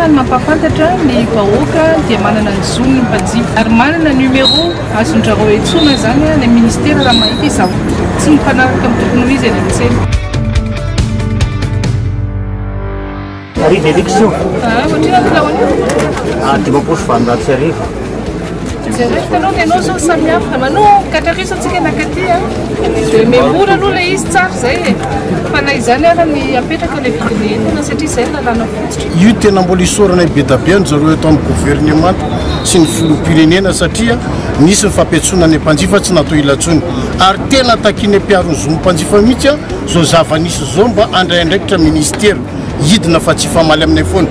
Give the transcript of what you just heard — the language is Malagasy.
tsara ny mampahafantatra ny vahoaka dia manana ny zony ny mpanjifa ary manana numéro azon-drareo antsoina izany any amin'ny ministera raha mahita izy zavatra tsy mifanaraka amin'ny tokony ho izy eny an-tsena. Arivo élection. Ah, ohatrina ny laona? Ah, 1850. Jereo hitanao ny anao zao samy hafa. Manomboka hatraria zao tsika nakaty a. Dia me mora aloha ilay izy tsara izay e. Fa na izany ara ny apetraka ilay vidin'ny entana satria izay ny lalàna fototra. Io tena mbola isaoranay be da be an-jareo eto amin'ny governemanta sy ny filoham-pirenena satria nisy ny fampiantsoana ny mpanjifa tsy natao ila intsony ary tena takianay mpiaro ny zon'ny mpanjifa mihitsy zao zava-nisy zao mba handray andraikitra ministera hidina fa tsy hifamaly aminay foana.